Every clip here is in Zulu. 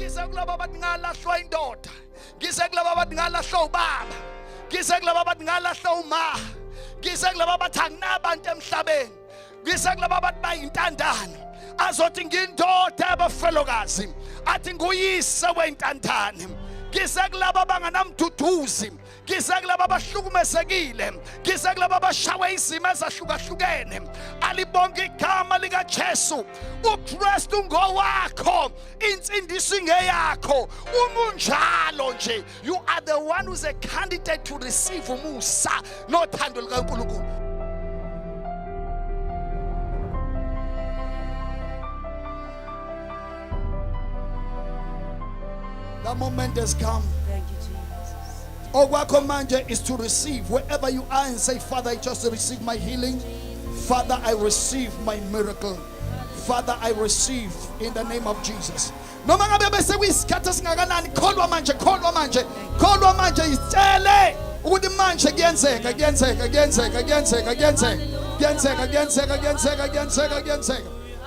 Ngize kulabo abathi ngalahlwa indoda, ngize kulabo abathi ngalahlwa ubaba, ngize kulabo abathi ngalahlwa uma, ngize kulabo abathi anginabantu emhlabeni, ngize kulabo abathi bayintandane. Azothi ngindoda yabafelokazi, athi nguyise wentandane. Ngize kulabo abanganamduduzi, ngize kulabo abahlukumezekile, ngize kulabo abashawe izimo ezahlukahlukene. Alibonke igama likaJesu. UKristu ngowakho, insindiso ingeyakho. Uma unjalo nje, you are the one who's a candidate to receive umusa nothando lukaNkulunkulu. That moment has come. Thank you, Jesus. Okwakho manje is to receive wherever you are and say, Father, I just receive my healing. Father, I receive my miracle. Father, I receive in the name of Jesus. Noma ngabe bese kuyisikhathi esingakanani, kholwa manje, kholwa manje, kholwa manje, itshele ukuthi manje kuyenzeka, kuyenzeka, kuyenzeka, kuyenzeka, kuyenzeka, kuyenzeka, kuyenzeka, kuyenzeka, kuyenzeka, kuyenzeka,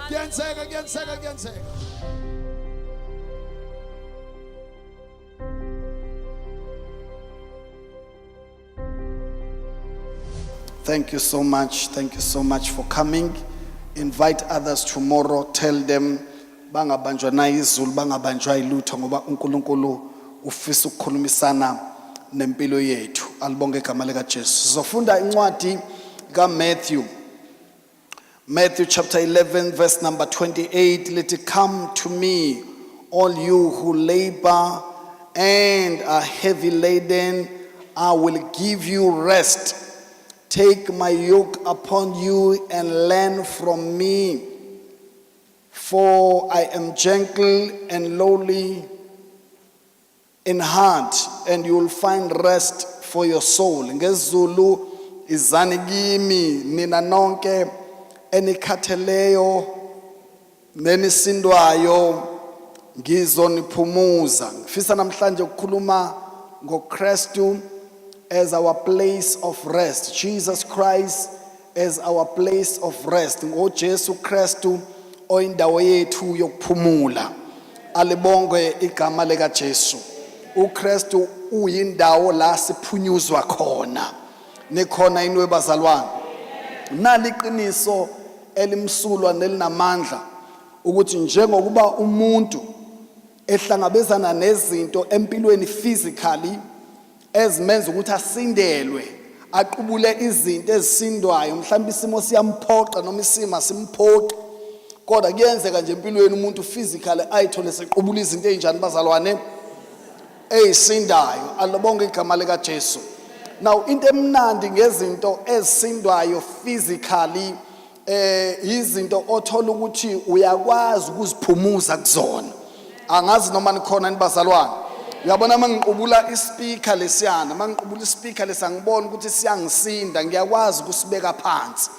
kuyenzeka, kuyenzeka, kuyenzeka. Thank you so much. Thank you so much for coming. Invite others tomorrow. Tell them bangabanjwa na izulu, bangabanjwa ilutho, ngoba uNkulunkulu ufisa ukukhulumisana nempilo yethu. Alibonge igama lika Jesu. Sizofunda incwadi kaMatthew. Matthew chapter 11 verse number 28. Let it come to me, all you who labor and are heavy laden, I will give you rest. Take my yoke upon you and learn from me, for I am gentle and lowly in heart, and you will find rest for your soul. NgesiZulu, izani kimi nina nonke enikhatheleyo nenisindwayo, ngizoniphumuza. Ngifisa namhlanje ukukhuluma ngoKristu as our place of rest. Jesus Christ as our place of rest. NgoJesu Kristu oyindawo yethu yokuphumula. Alibongwe igama lika Jesu. uKristu uyindawo la siphunyuzwa khona. Nikhona yini webazalwane? Nali iqiniso elimsulwa nelinamandla, ukuthi njengokuba umuntu ehlangabezana nezinto empilweni physically ezimenza ukuthi asindelwe, aqubule izinto ezisindwayo, mhlawumbe isimo siyamphoqa noma isimo asimphoqi, kodwa kuyenzeka nje empilweni umuntu physically ayithole sequbula izinto ezinjani bazalwane, ezisindayo. Alibonge igama lika Jesu. Now into emnandi ngezinto ezisindwayo physically, izinto othola ukuthi uyakwazi ukuziphumuza kuzona. Angazi noma nikhona nibazalwane. Uyabona mangiqubula ispeaker lesiyana, mangiqubula ispeaker lesangibona ukuthi siyangisinda, ngiyakwazi ukusibeka phansi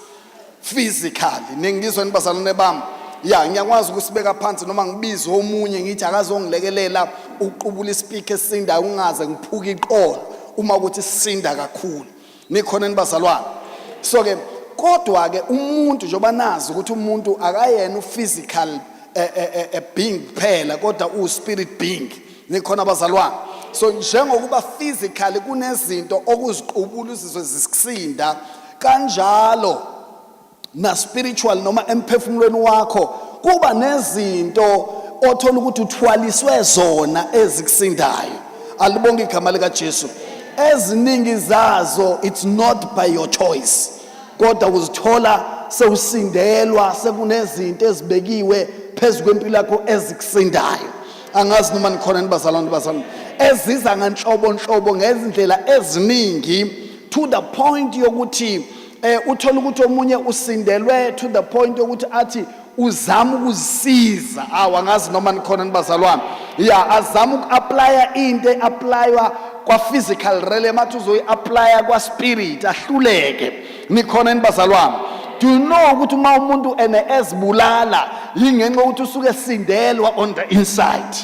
physically. Ningizwe nibazalwane bami? Ya, ngiyakwazi ukusibeka phansi noma ngibize omunye ngithi akazongilekelela ukuqubula ispeaker esindayo, ungaze ngiphuke iqolo uma ukuthi sisinda kakhulu. Nikhona nibazalwane? So ke kodwa ke umuntu, njengoba nazi ukuthi umuntu akayena uphysical being kuphela, kodwa u spirit being. Nikhona abazalwane? So njengokuba physically kunezinto okuziqubula uzizwe zisikusinda, kanjalo na spiritual noma emphefumulweni wakho kuba nezinto othola ukuthi uthwaliswe zona ezikusindayo. Alibonge igama lika Jesu. Eziningi zazo it's not by your choice, kodwa uzithola sewusindelwa, sekunezinto ezibekiwe phezu kwempilo yakho ezikusindayo. Angazi noma nikhona nibazalwane, nibazalwane, eziza nganhlobo nhlobo ngezindlela eziningi, to the point yokuthi uthola ukuthi omunye usindelwe to the point yokuthi athi uzama ukuzisiza. Awu, angazi noma nikhona nibazalwane. Ya, azama uku-applya into e-applywa kwa-physical realm, athi uzoyi-applya kwa-spirit, ahluleke. Nikhona nibazalwane? Do you know ukuthi uma umuntu ene ezibulala yingenxa yokuthi usuke esindelwa on the inside?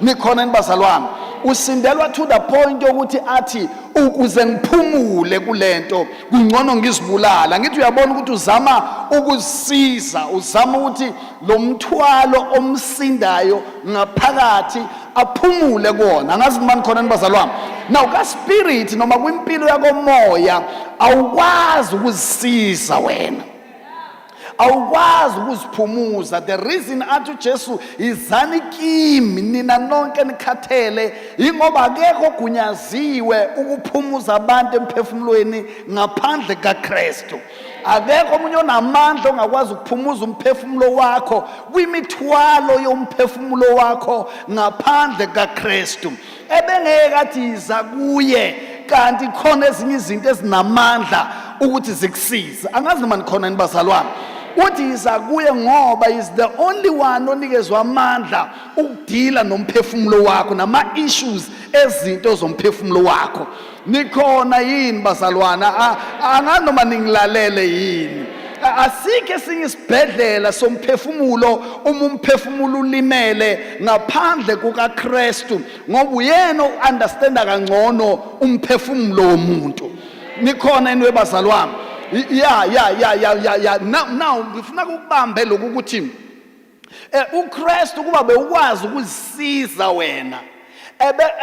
Nikhona nibazalwane? Usindelwa to the point yokuthi athi ukuze ngiphumule kulento kungcono ngizibulala. Ngithi uyabona ukuthi uzama ukuzisiza, uzama ukuthi lo mthwalo omsindayo ngaphakathi aphumule kuwona. Angazi noma nikhona nibazalwane. Now ka spirit noma kwimpilo yakomoya awukwazi ukuzisiza wena, awukwazi ukuziphumuza. The reason athi uJesu izani kimi nina nonke nikhathele, ingoba akekho ogunyaziwe ukuphumuza abantu emphefumulweni ngaphandle kaKristu. Akekho omunye onamandla ongakwazi ukuphumuza umphefumulo wakho kwimithwalo yomphefumulo wakho ngaphandle kaKristu. Ebengeke athi yiza kuye kanti khona ezinye izinto ezinamandla ukuthi zikusize. Angazi noma nikhona nibazalwane. Uthi yiza kuye ngoba is the only one onikezwa amandla ukudila nomphefumulo wakho nama issues ezinto zomphefumulo wakho. Nikhona yini bazalwana? Angazi noma ningilalele yini. Asikho esinye isibhedlela somphefumulo uma umphefumulo ulimele ngaphandle kukaKristu, ngoba uyena o-understanda kangcono umphefumulo womuntu. Nikhona yini webazalwane? Ya ya ya ya ya ya. Now ngifuna ukubambe lokhu ukuthi uKristu kuba bewukwazi ukuzisiza wena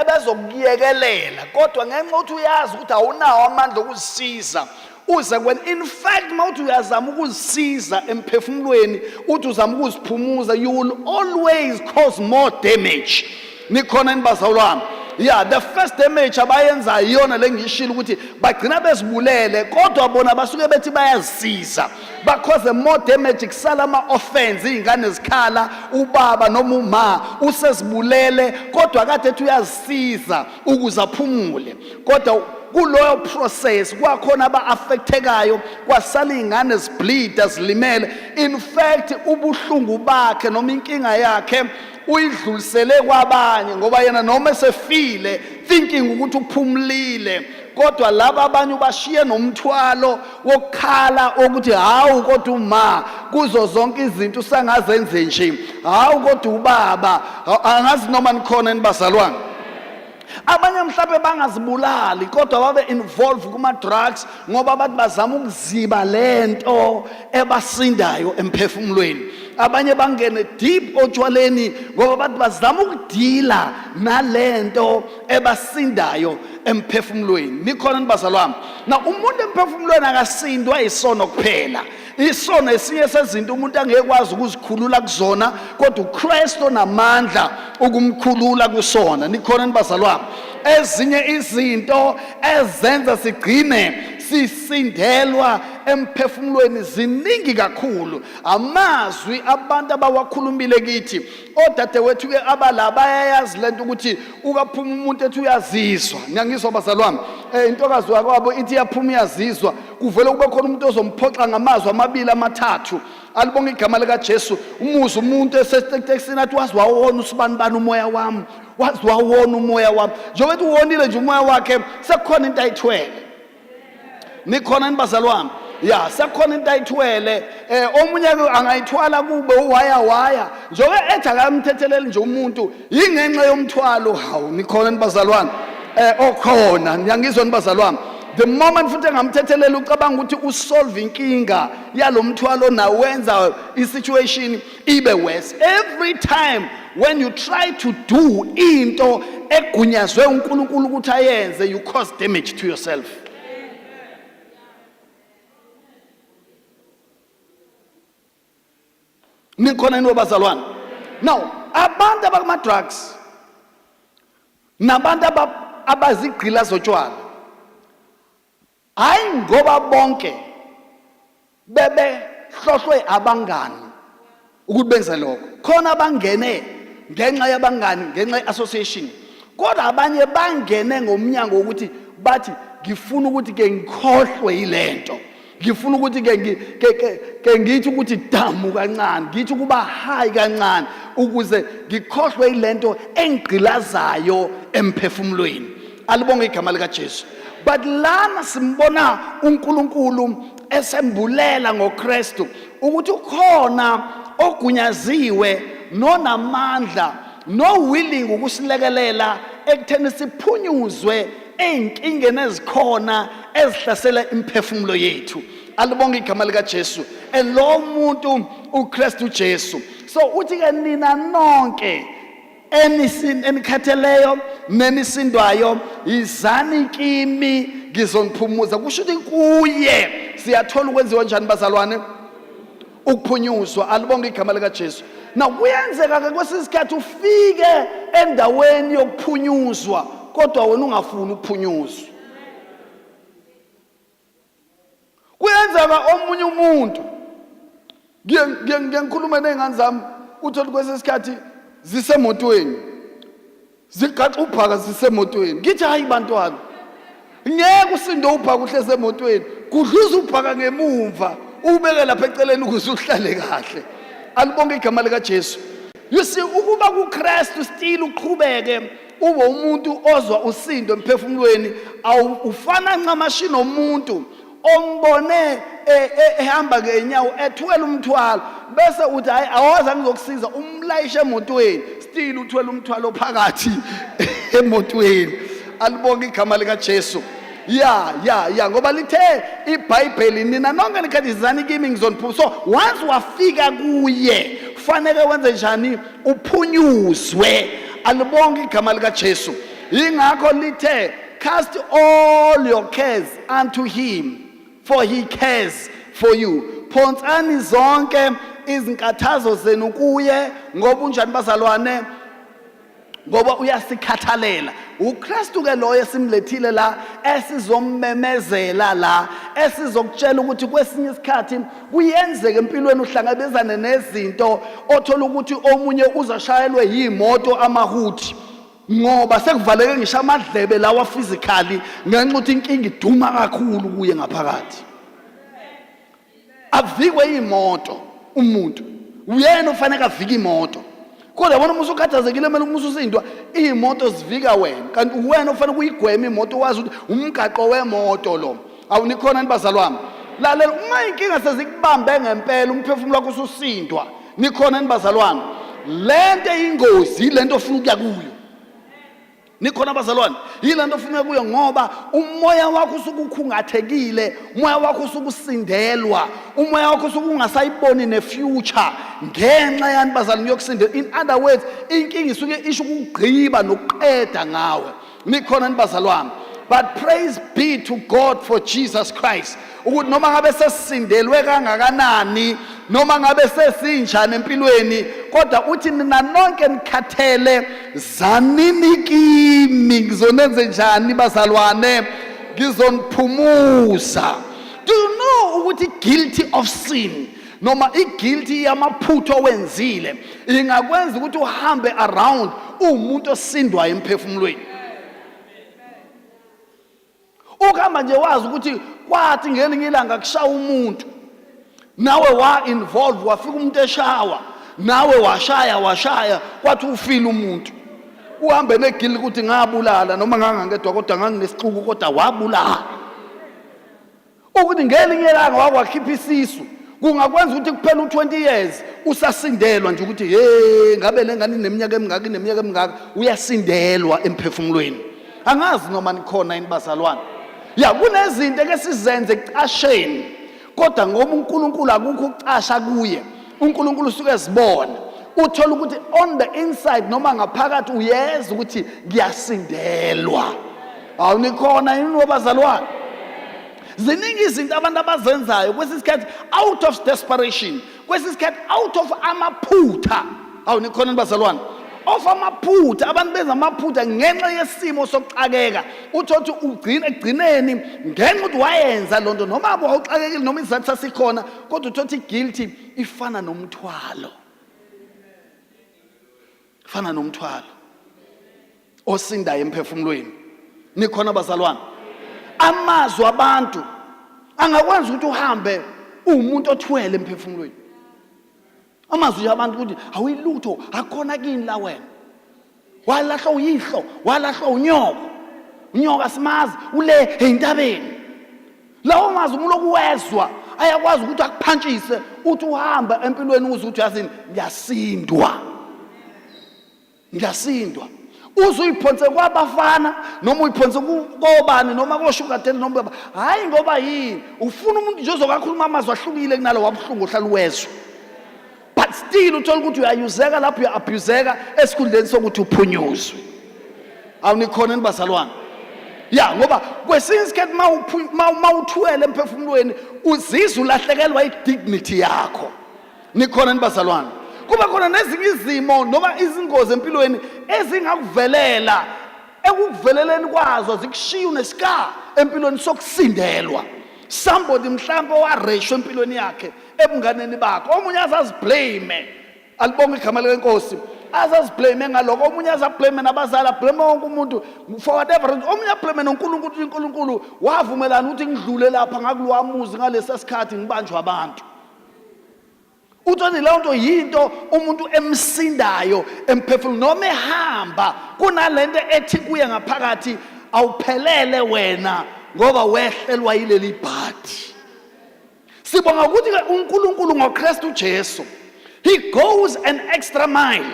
ebezokuyekelela, kodwa ngenxa ukuthi uyazi ukuthi awunawo amandla okuzisiza uze kwena. In fact uma uthi uyazama ukuzisiza emphefumulweni, uthi uzama ukuziphumuza, you will always cause more damage. Nikhona nibazalwane? Yeah, the first damage abayenzayo iyona le ngiyishilo ukuthi bagcina bezibulele, kodwa bona basuke bethi bayazisiza, bakhoze more damage. Kusala ama-offense, iy'ngane zikhala ubaba noma uma usezibulele, kodwa kade ethi uyazisiza ukuze aphumule. Kodwa kuloyo process kwakhona aba-affectekayo, kwasala iy'ngane zibleeda zilimele. In fact ubuhlungu bakhe noma inkinga yakhe uyidlulisele kwabanye, ngoba yena noma esefile thinking ukuthi uphumulile, kodwa laba abanye ubashiye nomthwalo wokukhala ukuthi hawu kodwa uma kuzo zonke izinto usangazenze nje, hawu kodwa ubaba. Angazi noma nikhona nibazalwane. Abanye mhlawumbe bangazibulali kodwa babe involved kuma drugs ngoba abantu bazama ukuziba lento ebasindayo emphefumulweni. Abanye bangene deep otshwaleni ngoba abantu bazama ukudila nalento ebasindayo emphefumulweni. Nikhona nibazalwane? Na umuntu emphefumulweni akasindwa isono kuphela. Isono esinye sezinto umuntu angekwazi ukuzikhulula kuzona, kodwa uKristu onamandla ukumkhulula kusona. Nikhona nibazalwane? Ezinye izinto ezenza sigcine sisindelwa emphefumulweni ziningi kakhulu. Amazwi abantu abawakhulumile kithi, odadewethu ke abala bayayazi lento ukuthi ukaphuma umuntu ethi uyazizwa. Niyangizwa bazalwane? Intokazi wakwabo ithi iyaphuma uyazizwa, kuvele kube khona umuntu ozomphoxa ngamazwi amabili amathathu. Alibonga igama likaJesu. Umuzi umuntu esetekisini athi wazi wawona usibanibani umoya wami, wazi wawona umoya wami. Njengoba ethi uwonile nje umoya wakhe, sekukhona into ayithwele. Nikhona nibazalwane? Ya, sekukhona into ayithwele. Omunye angayithwala kube uwaya waya, njengoba ethi akamthetheleli nje umuntu yingenxa yomthwalo. Hawu, nikhona nibazalwane? Okhona, niyangizwa nibazalwane? The moment futhi engamthethelela ucabanga ukuthi usolve inkinga yalomthwalo nawenza i-situation ibe worse. Every time when you try to do into egunyazwe uNkulunkulu ukuthi ayenze, you cause damage to yourself. Nikhona yini bazalwane? Now abantu abakuma drugs nabantu abazigqila zotshwala, hayi ngoba bonke bebehlohlwe abangani ukuthi benze lokho, khona abangene ngenxa yabangani, ngenxa ye-association, kodwa abanye bangene ngomnyango wokuthi bathi ngifuna ukuthi ke ngikhohlwe yilento, ngifuna ukuthi ke ngithi ukuthi damu kancane, ngithi ukuba high kancane ukuze ngikhohlwe yilento engigqilazayo emphefumulweni. Alibonge igama likaJesu. But lana simbona uNkulunkulu esembulela ngoKristu ukuthi ukhona ogunyaziwe nonamandla no willing ukusilekelela ekutheni siphunyuzwe ey'nkingeni ezikhona ezihlasela imiphefumulo yethu. Alibonge igama likaJesu. And lo muntu uKristu Jesu. So uthi ke nina nonke enikhatheleyo nenisindwayo, yizani kimi ngizoniphumuza. Kusho ukuthi kuye siyathola ukwenziwa njani bazalwane? Ukuphunyuzwa. Alibonge igama likaJesu. Now kuyenzeka ke kwesinye isikhathi ufike endaweni yokuphunyuzwa kodwa wena ungafuni ukuphunyuzwa. Kuyenzeka omunye umuntu, ngiye ngikhulume ney'ngane zami, uthole kwesinye isikhathi zisemotweni zigaxa ubhaka zisemotweni, ngithi hayi bantwana, ngeke usinde ubhaka uhlezi emotweni, gudluza ubhaka ngemumva ubeke lapha eceleni ukuze uhlale kahle. Alibonge igama likaJesu. You see, ukuba kuKristu still uqhubeke ube umuntu ozwa usindo emphefumulweni, ufana ncamashi nomuntu ombone ehamba ngenyawo ethwele umthwalo, bese uthi hayi awaza ngizokusiza, umlayishe emotweni, still uthwele umthwalo phakathi emotweni. Alibonge igama likaJesu. Ya ya ya, ngoba lithe iBhayibheli, nina nonke nikhathizani kimi ngizoniphuma. So once wafika kuye kufanele wenze njani? Uphunyuzwe. Alibonge igama likaJesu. Yingakho lithe cast all your cares unto him for he cares for you. Phonsani zonke izinkathazo zenu kuye, ngoba unjani bazalwane? Ngoba uyasikhathalela. uKristu ke loyo esimlethile la, esizommemezela la, esizokutshela ukuthi kwesinye isikhathi kuyenzeka empilweni uhlangabezane nezinto othola ukuthi omunye uzashayelwe yimoto amahuthi, ngoba sekuvaleke ngisho amadlebe lawa physically ngenxa ukuthi inkinga iduma kakhulu kuye ngaphakathi. Avikwe imoto umuntu, uyena ufanele avike imoto, kodwa yabona uma usukhathazekile kumele uma ususindwa iy'moto zivika wena, kanti uwena ofanele ukuyigwema imoto, wazi ukuthi umgaqo wemoto lo. Awunikhona nibazalwane? Lalela, uma inkinga sezikubambe ngempela, umphefumulo wakho ususindwa, nikhona nibazalwane? Lento eyingozi yilento ofuna ukuya kuyo. Nikhona abazalwane? Yile nto ofuna kuyo, ngoba umoya wakho usuke ukhungathekile, umoya wakho usuke usindelwa, umoya wakho usuke ungasayiboni nefuture ngenxa yani bazalwane yokusindela. In other words, inkinga isuke isho ukugqiba nokuqeda ngawe. Nikhona nibazalwane? But praise be to God for Jesus Christ, ukuthi noma ngabe sesisindelwe kangakanani, noma ngabe sesinjani empilweni, kodwa uthi nina nonke nikhathele, zanini kimi, ngizonenze njani bazalwane? Ngizoniphumuza. Do you know ukuthi guilty of sin noma i-guilty yamaphutha owenzile ingakwenza ukuthi uhambe around uwumuntu osindwayo emphefumulweni? Ukuhamba nje wazi ukuthi kwathi ngelinye ilanga kushaya umuntu, nawe wa-involve, wafika umuntu eshawa, nawe washaya washaya, kwathi ufile umuntu, uhambe negili ukuthi ngabulala noma ngangangedwa kodwa nganginesixuku kodwa wabulala. Ukuthi ngelinye ilanga wakwakhipha isisu kungakwenza ukuthi kuphela u-20 years usasindelwa nje ukuthi hey, ngabe le ngane ineminyaka emingaka, ineminyaka emingaka, uyasindelwa emphefumulweni. Angazi noma nikhona yini bazalwane. Ya, kunezinto eke sizenze ekucasheni, kodwa ngoba uNkulunkulu akukho ukucasha kuye, uNkulunkulu usuke ezibona. Uthola ukuthi on the inside noma ngaphakathi uyeza ukuthi ngiyasindelwa. Awunikhona yini wabazalwane? Ziningi izinto abantu abazenzayo kwesinye isikhathi out of desperation, kwesinye isikhathi out of amaphutha. Awunikhona yini bazalwane? Of amaphutha, abantu benza amaphutha ngenxa yesimo sokuxakeka. Uthole ukuthi ugcina ekugcineni ngenxa ukuthi wayenza loo nto, noma wawuxakekile noma isizathu sasikhona, kodwa uthole ukuthi guilty ifana nomthwalo, ifana nomthwalo osindayo emphefumulweni. Nikhona bazalwane? Amazwi abantu angakwenza ukuthi uhambe uwumuntu othwele emphefumulweni. Amazwi abantu ukuthi awuyilutho, akukhona kini la wena, walahlwa uyihlo, walahlwa unyoko, unyoko asimazi, ule entabeni. Lawo mazwi umuntu okuwezwa ayakwazi ukuthi akuphantshise, uthi uhamba empilweni uze ukuthi yazini, ngiyasindwa, ngiyasindwa. Uze uyiphonse kwabafana noma uyiphonse kobani noma koshugadeli noma baba, hhayi ngoba yini ufuna umuntu nje ozokakhuluma amazwi ahlukile kunalo wabuhlungu ohlala uwezwa, but still uthola ukuthi uyayuzeka lapho, uya-abhuzeka esikhundleni sokuthi uphunyuzwe. Awunikhona nibazalwane? Ya, ngoba kwesinye isikhathi mawuthwele emphefumulweni uzizwa ulahlekelwa i-dignity yakho. Nikhona nibazalwane? Kuba khona nezinye izimo noma izingozi empilweni ezingakuvelela, ekukuveleleni kwazo zikushiya unescar empilweni sokusindelwa. Somebody mhlawumbe owareshwa empilweni yakhe ebunganeni bakho, omunye azaziblame, alibonge igama leNkosi, azaziblame ngalokho, omunye azablame nabazali, ablame wonke umuntu for whatever reason, omunye ablame noNkulunkulu ukuthi uNkulunkulu wavumelana ukuthi ngidlule lapha ngakulowa muzi ngalesa sikhathi ngibanjwa abantu. Uthole leyo nto yinto umuntu emsindayo emphefumulo noma ehamba kunalento ethi kuye ngaphakathi awuphelele wena ngoba wehlelwa yileli bhadi. Sibonga ukuthi ke uNkulunkulu ngoKristu Jesu, he goes an extra mile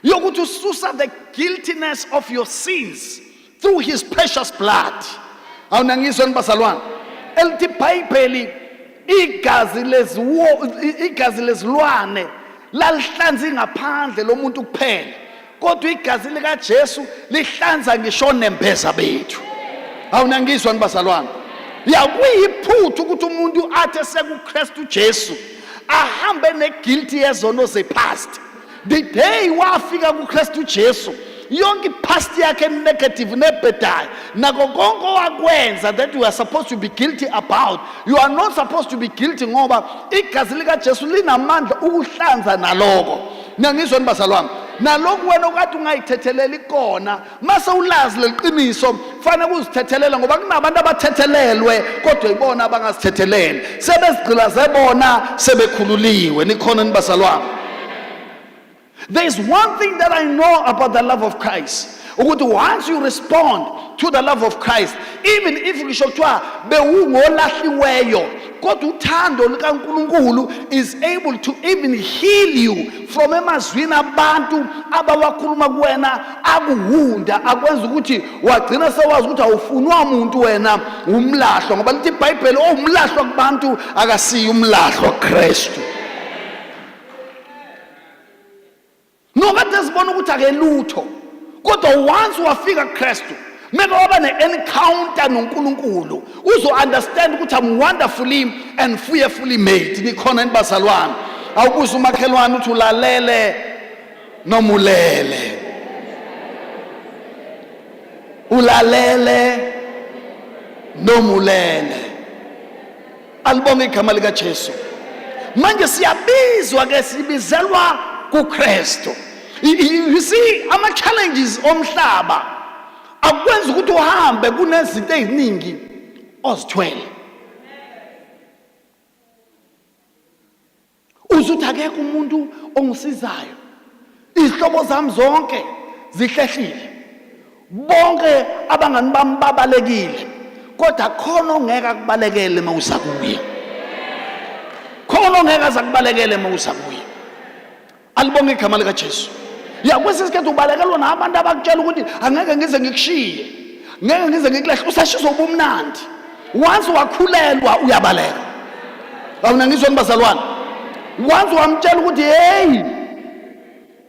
yokuthi ususa the guiltiness of your sins through his precious blood. Awunangizwa nibazalwane, elithi iBhayibheli igazi leziwo igazi lezilwane lalihlanza ingaphandle lomuntu kuphela, kodwa igazi likaJesu lihlanza ngisho nembeza bethu. Awunangizwa nibazalwane? Ya, kuyiphutha ukuthi umuntu athi esekuKristu Jesu ahambe neguilty yezono zepast. The day wafika kuKristu Jesu, yonke ipast yakhe negative nebhedayo nako konke owakwenza that you are supposed to be guilty about, you are not supposed to be guilty, ngoba igazi likaJesu linamandla ukuhlanza naloko. Niyangizwa nibazalwane? Nalokhu wena okade ungayithetheleli kona, mase ulazi leliqiniso, fanele uzithethelela, ngoba kunabantu abathethelelwe kodwa ibona abangazithetheleli, sebezigqilaze bona, sebekhululiwe. Nikhona nibazalwane? There is one thing that I know about the love of Christ, ukuthi once you respond to the love of Christ, even if ngisho kuthiwa bewungolahliweyo, kodwa uthando likaNkulunkulu is able to even heal you from emazwini abantu abawakhuluma kuwena, akuwunda, akwenza ukuthi wagcina sewazi ukuthi awufunwa muntu, wena umlahlwa, ngoba lithi iBhayibheli owumlahlwa kubantu akasiyo umlahlwa kuKristu. Nokade sibona ukuthi akelutho, kodwa once wafika kuKristu, meke waba ne-encounter noNkulunkulu, uzo-understand ukuthi I'm wonderfully and fearfully made. Nikhona nibazalwane? Awubuze umakhelwane uthi ulalele noma ulele, ulalele noma ulele. Alibonge igama likaJesu. Manje siyabizwa ke, sibizelwa kuKristu. You see, ama challenges omhlaba akwenza ukuthi uhambe kunezinto eziningi ozithwele, uzuthi akekho umuntu ongisizayo, izihlobo zami zonke zihlehlile, bonke abangani bami babalekile, kodwa khona ongeke akubalekele uma uza kuye, khona ongeke aze akubalekele uma uza kuye. Alibonge igama likaJesu. Ya, kwesinye isikhathi ubalekelwa nabantu abakutshela ukuthi angeke ngize ngikushiye, ngeke ngize ngikulahle, usashiswa ubumnandi. Once wakhulelwa uyabaleka. Awuna ngizwa nibazalwane? Once wamtshela ukuthi hey,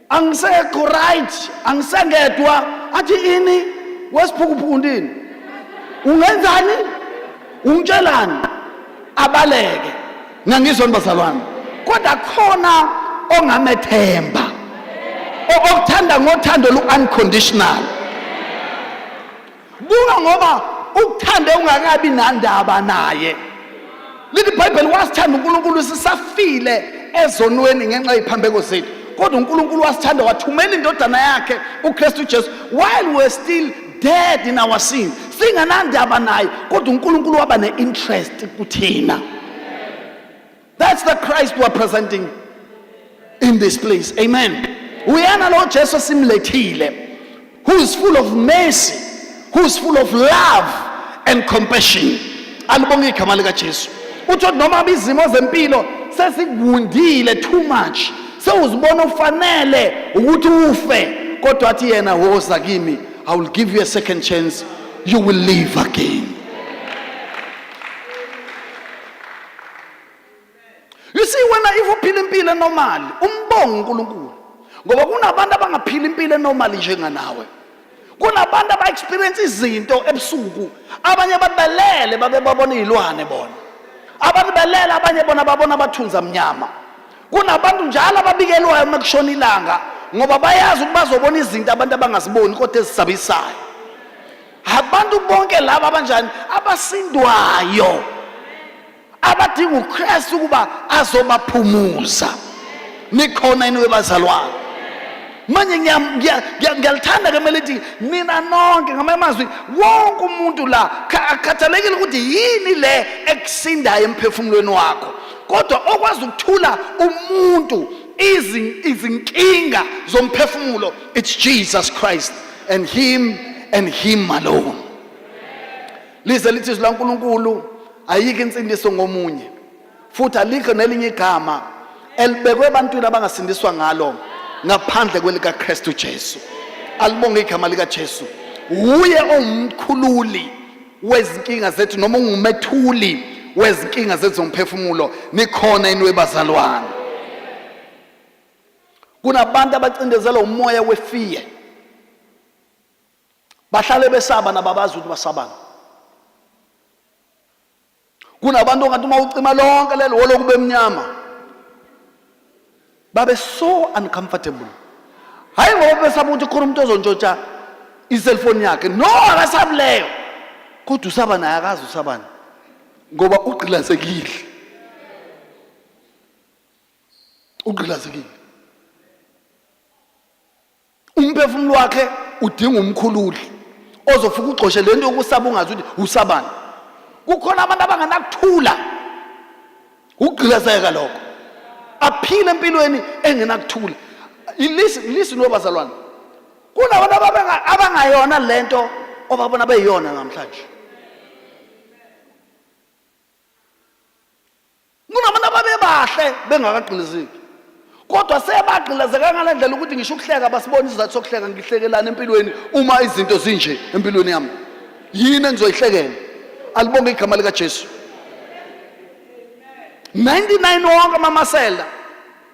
angisekho right, angisengedwa, athi ini wesiphukuphuku ndini, ungenzani, ungitshelani, abaleke. Ngiyangizwa nibazalwane? Kodwa khona ongamethemba, okuthanda ngothando lu-unconditional. Buka, ngoba ukuthande ungakabi nandaba naye. Lithi iBhayibheli wasithanda uNkulunkulu sisafile ezonweni ngenxa yeziphambeko zethu, kodwa uNkulunkulu wasithanda wathumela indodana yakhe uKristu Jesu while we were still dead in our sin, singanandaba naye, kodwa uNkulunkulu waba ne-interest kuthina. That's the Christ we are presenting in this place. Amen. Uyena lo Jesu simlethile, who is full of mercy, who is full of love and compassion. Alibonge igama likaJesu. Uthi noma izimo zempilo sesikuwundile too much, sewuzibona ufanele ukuthi ufe. Kodwa athi yena, woza kimi, I will give you a second chance, you will live again. You see, wena if uphila impilo enormal, umbonga uNkulunkulu, ngoba kunabantu abangaphila impilo enormal njenganawe. Kunabantu aba-experience izinto ebusuku, abanye babelele babe babona iy'lwane bona, abantu belele, abanye bona babona abathunzi amnyama. Kunabantu njalo ababikelwayo uma kushona ilanga, ngoba bayazi ukuthi bazobona izinto abantu abangaziboni kodwa ezisabisayo. Abantu bonke laba abanjani abasindwayo, abadinga uKristu ukuba azobaphumuza. Nikhona yini webazalwane? Manje ngiyalithanda ke mele nina nonke, ngamanye amazwi wonke umuntu la, akukhathalekile ukuthi yini le ekusindayo emphefumulweni wakho, kodwa okwazi ukuthula umuntu izinkinga zomphefumulo, it's Jesus Christ and him and him alone. Lize lithi izwi laNkulunkulu, ayikho insindiso ngomunye, futhi alikho nelinye igama elibekwe ebantwini abangasindiswa ngalo ngaphandle kwelikaKristu Jesu. Alibonge igama likaJesu. Uye ongumkhululi wezinkinga zethu, noma ungumethuli wezinkinga zethu zomphefumulo. Nikhona yini webazalwane? Kunabantu abacindezelwa umoya wefiye, bahlale besaba, nababazi ukuthi basabani. Kunabantu ongathi uma ucima lonke lelo hholo kube mnyama, babe so uncomfortable. Hayi ngoba besaba ukuthi khona umuntu ozontshontsha iselfoni yakhe, no, akasabi leyo, kodwa usaba naye, akazi usabani, ngoba ugqilazekile, ugqilazekile. Umphefumulo wakhe udinga umkhululi ozofika ugxoshe lento yokusaba, ungazi ukuthi usabani. Kukhona abantu abangenakuthula, ukugqilazeka lokho, aphile empilweni engenakuthula. Listen, listen webazalwane, kunabantu abangayona lento obabona beyiyona namhlanje. Kunabantu ababebahle bengakagqilazeki, kodwa sebagqilazeka ngale ndlela ukuthi ngisho ukuhleka basibona isizathu sokuhleka. Ngihlekelani empilweni uma izinto zinje empilweni yami? Yini engizoyihlekela? Alibonge igama likaJesu. 99 wonke amamasela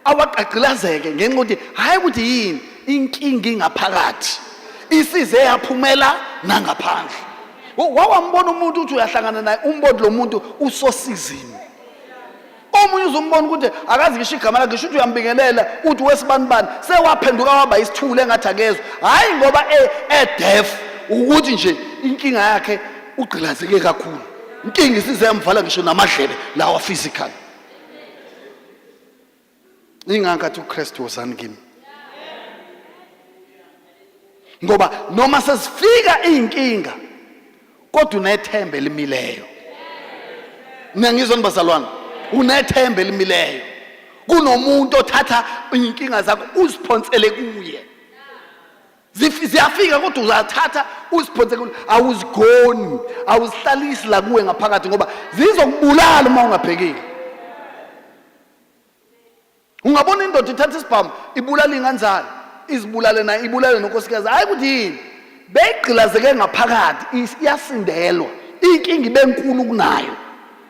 awagqagqilazeke ngenxa yokuthi hhayi ukuthi yini inkinga ingaphakathi, isize yaphumela nangaphandle. Wawambona umuntu ukuthi uyahlangana naye, umboni lo muntu usosizini. Omunye uzombona ukuthi akazi ngisho igama lakhe, ngisho ukuthi uyambingelela uthi wesibanibani, sewaphenduka waba isithule engathi akezwa. Hhayi ngoba e-deaf, ukuthi nje inkinga yakhe ugqilazeke kakhulu, inkinga isize yamvala ngisho namadlebe lawa physical. Ingakho uKristu, wozani kimi, ngoba noma sezifika izinkinga kodwa unethemba elimileyo. Niyangizwa bazalwane? Unethemba elimileyo. Kunomuntu othatha inkinga zakho uziphonsele kuye. Ziyafika kodwa uzathatha uziphonse kuye, awuzigoni, awuzihlalisi la kuwe ngaphakathi, ngoba zizokubulala uma ungabhekile. Ungabona indoda ithatha isibhamu ibulala iy'ngane zayo, izibulale nayo, ibulale nonkosikazi. Hhayi ukuthi yini, beyigqilazeke ngaphakathi, iyasindelwa inkinga ibe nkulu kunayo,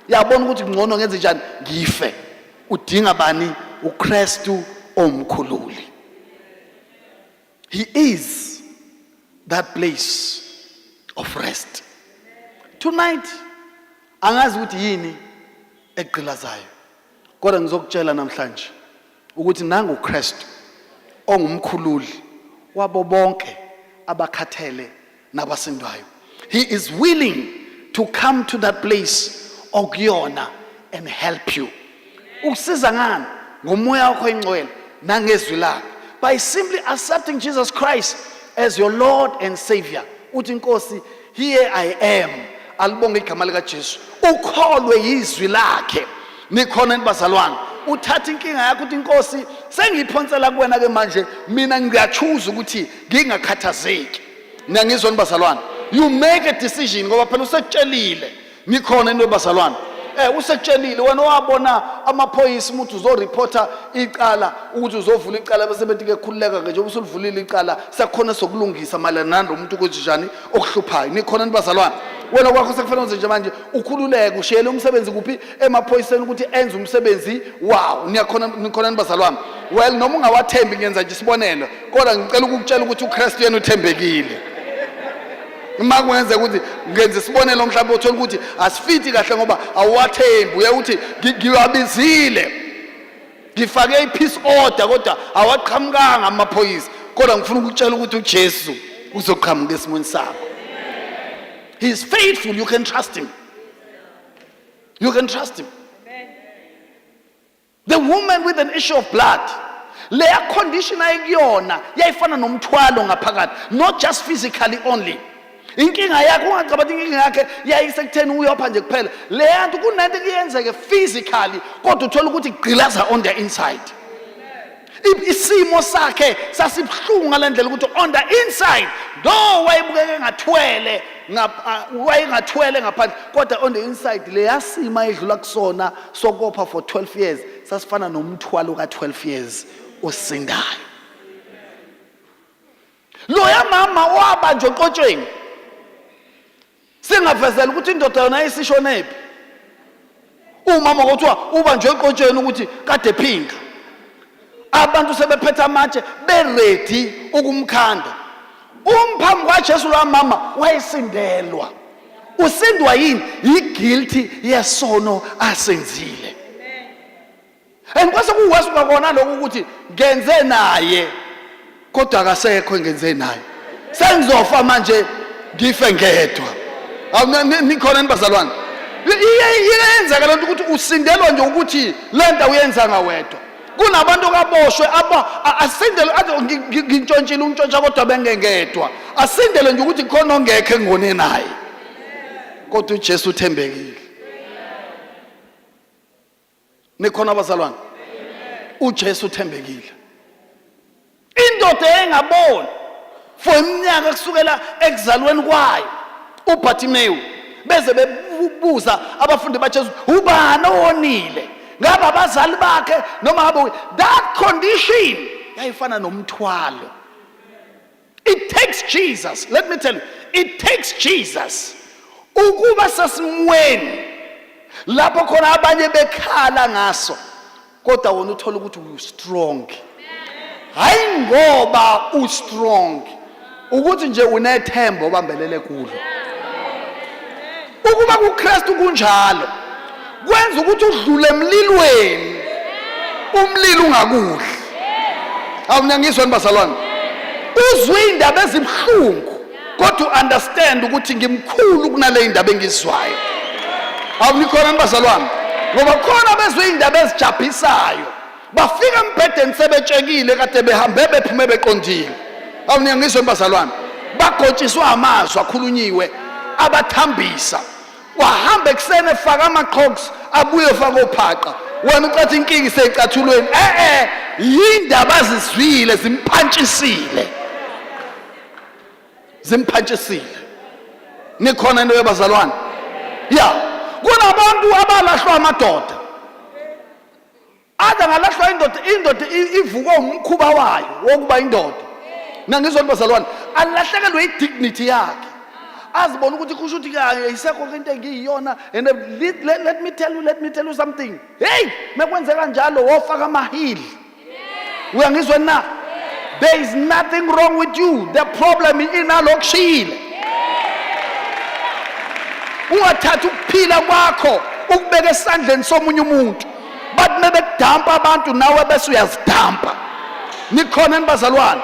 yabona ukuthi ngcono ngenze njani, ngife. Udinga bani? uKristu omkhululi. He is that place of rest. Tonight angazi ukuthi yini egqilazayo, kodwa ngizokutshela namhlanje ukuthi nangu uKristu ongumkhululi wabo bonke abakhathele nabasindwayo. He is willing to come to that place okuyona and help you. Ukusiza ngani? Ngomoya wakho ingcwele nangezwi lakhe. By simply accepting Jesus Christ as your Lord and Savior. Uthi Nkosi, here I am. Alibonge igama likaJesu. Ukholwe yizwi lakhe. Nikhona bazalwane? Uthatha inkinga yakho uthi, Nkosi, sengiyiphonsela kuwena ke manje, mina ngiyachoose ukuthi ngingakhathazeki. Niyangizwa bazalwane? You make a decision, ngoba phela usekutshelile. Nikhona into bazalwane? Usekutshelile wena wabona amaphoyisa ukuthi uzoreporta icala, ukuthi uzovula icala, bese bethi ke khululeka ke, njengoba usulivulile icala sekukhona sokulungisa mayelana nalo muntu ukuthi njani okuhluphayo. Nikhona nibazalwane? Wena kwakho sekufanele wenze nje manje, ukhululeke, ushiyele umsebenzi kuphi? Emaphoyiseni, ukuthi enze umsebenzi wawo. Niyakhona? Nikhona nibazalwane? Well, noma ungawathembi, ngenza nje isibonelo, kodwa ngicela ukukutshela ukuthi uKristu yena uthembekile. Uma kungenzeka ukuthi ngenza isibonelo, mhlawumbe uthola ukuthi asifithi kahle ngoba awuwathembi, uye uthi ngiwabizile, ngifake i-peace order, kodwa awaqhamukanga amaphoyisa, kodwa ngifuna ukutshela ukuthi uJesu uzoqhamuka esimweni sakho. He is faithful. You can trust him, you can trust him. The woman with an issue of blood, leya condition ayikuyona yayifana nomthwalo ngaphakathi, not just physically only. Inkinga yakhe, ungacabangi inkinga yakhe yayisekutheni uyopha nje kuphela. Leya nto kunento kuyenzeke physically, kodwa uthola ukuthi gqilaza on the inside. Isimo sakhe sasibuhlungu ngale ndlela ukuthi on the inside, though wayebukeke ngathwele, wayengathwele ngaphandle, kodwa on the inside leyasima edlula kusona sokopha for 12 years sasifana nomthwalo ka-12 years osindayo. Loya mama wabanjwa eqotsheni, singavezela ukuthi indoda yona ayisishonephi. Umama kuthiwa ubanjwe eqotsheni ukuthi kade phinga, abantu sebephethe amatshe beready ukumkhanda. Umphambi kwaJesu lo mama wayesindelwa. Usindwa yini? Yiguilty yesono asenzile. And kwase kuworse kwakona lokho ukuthi ngenze naye kodwa akasekho engenze naye, sengizofa manje, ngife ngedwa. Awu, nikhona nibazalwane? Iyenzeka lento ukuthi usindelwa nje ukuthi lento awuyenzanga wedwa. Kunabantu kaboshwe aba asindele athi ngintshontshile, untshontsha kodwa bengengedwa, asindele nje ukuthi khona ongekho engone naye, kodwa uJesu uthembekile. Nikhona abazalwane? UJesu uthembekile. Indoda engaboni for iminyaka kusukela ekuzalweni kwayo, uBartimeyu, beze bebuza abafundi baJesu, ubani owonile, ngabe abazali bakhe noma ngabe? That condition yayifana nomthwalo. It takes Jesus, let me tell you, it takes Jesus ukuba sesimweni lapho khona abanye bekhala ngaso, kodwa wona uthola ukuthi u strong. Hayi ngoba u strong, ukuthi nje unethemba obambelele kulo. Ukuba kuKristu kunjalo, kwenza ukuthi udlule emlilweni, umlilo ungakudli. Awunyangizwa nibazalwane? Uzwe indaba ezibuhlungu, kodwa understand ukuthi ngimkhulu kunale indaba engizwayo. Awunikhona nibazalwane? Ngoba khona bezwe indaba ezijabhisayo, bafika embhedeni sebetshekile, kade behambe bephume beqondile. Awunyangizwa nibazalwane? Bagotshiswa amazwi akhulunyiwe abathambisa. Wahamba ekuseni efaka ama-crocs, abuye efake ophaqa. Wena ucathi inkinga iseyicathulweni. E-e, yindaba azizwile zimphantshisile, zimphantshisile. Nikhona into yabazalwane? Ya, kunabantu abalahlwa amadoda, aze ngalahlwa indoda, indoda ivukwe umkhuba wayo wokuba indoda. Nangizwa bazalwane, alahlekelwe idignity yakhe, azibona ukuthi kusho ukuthi ayisekho into engiyiyona. And let me tell you, let me tell you something. Hey, mekwenzeka njalo, wofaka amahili. Uyangizwa na? There is nothing wrong with you, the problem inalokushile. Ungathathi ukuphila kwakho ukubeka esandleni somunye umuntu. Bathi mebekudampa abantu, nawe bese uyazidampa. Nikhona nibazalwane?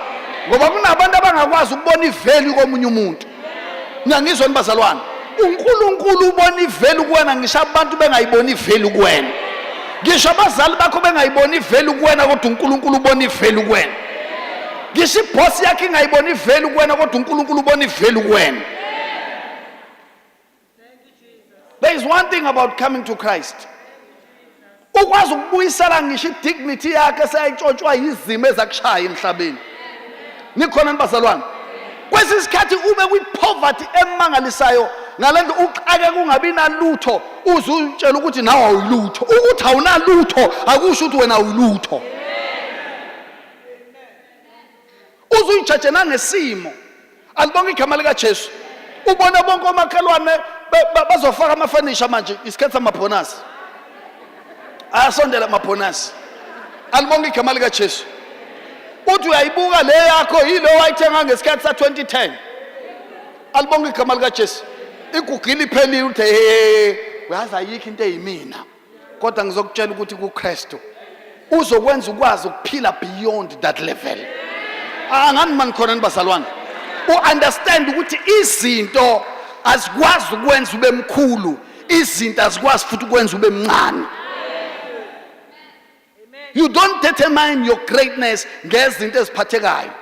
Ngoba kunabantu abangakwazi ukubona ivalue komunye umuntu. Ngiyangizwa nibazalwane? UNkulunkulu ubona ivalue kuwena ngisho abantu bengayiboni ivalue kuwena, ngisho abazali bakho bengayiboni ivalue kuwena, kodwa uNkulunkulu ubona ivalue kuwena. Ngisho ibhosi yakhe ingayiboni ivalue kuwena, kodwa uNkulunkulu ubona ivalue kuwena. There is one thing about coming to Christ, ukwazi ukubuyisela ngisho idignity yakhe seyayitshotshwa yizimo ezakushaya emhlabeni. Nikhona nibazalwane? Kwesinye isikhathi ube kwi-poverty emangalisayo. Ngale nto uxake kungabi nalutho, uze utshela ukuthi nawe awuyilutho. Ukuthi awunalutho akusho ukuthi wena awuyilutho. Uze uyijaje nangesimo. Alibonke igama likaJesu. Ubone bonke omakhelwane bazofaka amafenisha manje, isikhathi samabhonasi. Ayasondela amabhonasi. Alibonke igama likaJesu. Uthi uyayibuka le yakho, yilo wayithenga ngesikhathi sa-2010. Alibonke igama likaJesu. Igugile, iphelile. Uthi hey, uyazi ayikho into eyimina, kodwa ngizokutshela ukuthi kuKristu uzokwenza ukwazi ukuphila beyond that level. Angani manikhona nibazalwane, u-understand ukuthi izinto azikwazi ukwenza ube mkhulu, izinto azikwazi futhi ukwenza ube mncane. You don't determine your greatness ngezinto eziphathekayo,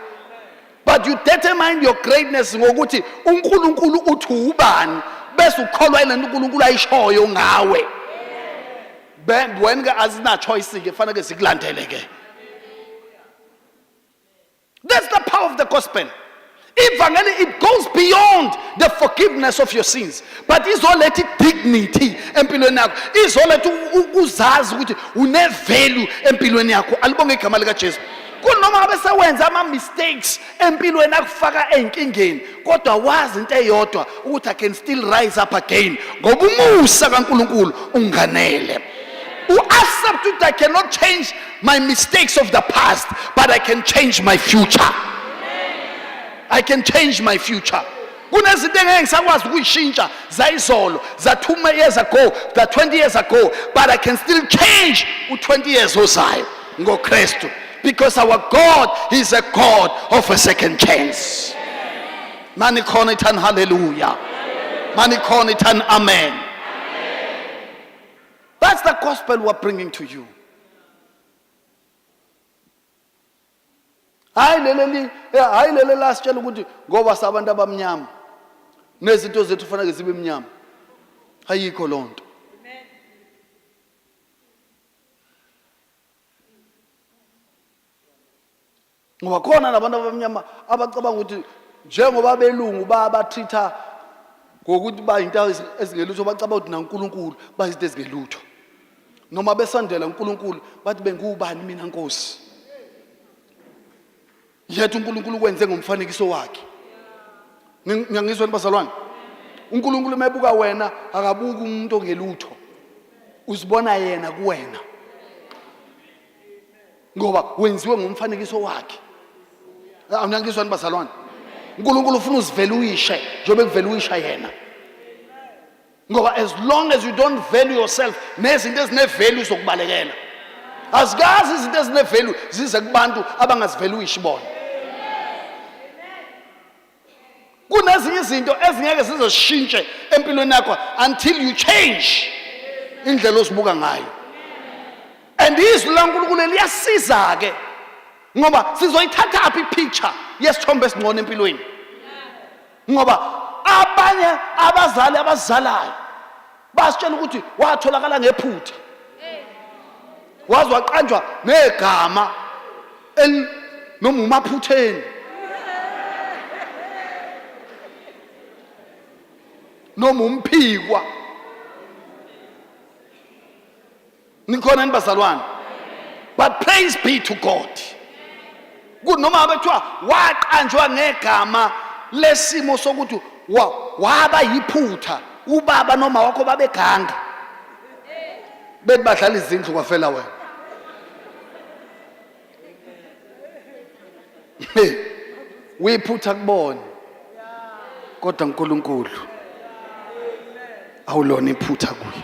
but you determine your greatness ngokuthi uNkulunkulu uthi ubani, bese ukholwa ilento uNkulunkulu ayishoyo ngawe. Wena ke azina choice ke, fanele sikulandele ke. That's the power of the gospel. Ivangeli, it goes beyond the forgiveness of your sins, but izoletha dignity empilweni yakho, izoletha ukuzazi ukuthi une value empilweni yakho. Alibonge igama likaJesu. Kunoma ngabe sewenza ama mistakes empilweni akufaka ey'nkingeni, kodwa wazi into eyodwa ukuthi I can still rise up again, ngoba umusa kaNkulunkulu unganele. U-accept ukuthi I cannot change my mistakes of the past, but I can change my future. I can change my future. Kunezinto engeke ngisakwazi ukuyishintsha zayizolo, za 2 years ago, za 20 years ago, but I can still change u-20 years ozayo ngoKristu, because our God is a God of a second chance. Mani khona ithani hallelujah, mani khona ithani amen. That's the gospel we're bringing to you. Hayi leli, hayi leli lasitshela ukuthi ngoba sabantu abamnyama nezinto zethu fanele zibe mnyama. Ayikho lonto. Ngoba khona nabantu abamnyama abacabanga ukuthi njengoba belungu bayabatreat-a ngokuthi bayinto ezingelutho, bacabanga ukuthi naNkulunkulu bayizinto ezingelutho. Noma besondela uNkulunkulu bathi bengubani mina Nkosi? Yethu uNkulunkulu ukwenze ngomfanekiso wakhe. Ngiyangizwa bazalwane? uNkulunkulu mebuka wena akabuki umuntu ongelutho, uzibona yena kuwena, ngoba wenziwe ngomfanekiso wakhe. Awunangizwani bazalwane? uNkulunkulu ufuna uzivaluishe njengoba ekuvaluisha yena, ngoba as long as you don't value yourself, nezinto ezine-value zokubalekela. Azikazi izinto ezine-value zize kubantu abangazivaluishi bona. Kunezinye izinto ezingeke zize zishintshe empilweni yakho until you change indlela ozibuka ngayo. And izwi laNkulunkulu liyasiza ke, ngoba sizoyithatha phi ipicture yesithombe esingcono empilweni, ngoba abanye abazali abazalayo basitshela ukuthi watholakala ngephutha, waze waqanjwa negama noma umaphutheni noma umphikwa. Nikhona nibazalwane? But praise be to God, kunoma bethiwa waqanjwa ngegama lesimo sokuthi waba yiphutha, ubaba noma wakho babeganga bethi badlala izindlu kwafela wena. Uyiphutha kubona, kodwa uNkulunkulu awulona iphutha kuye.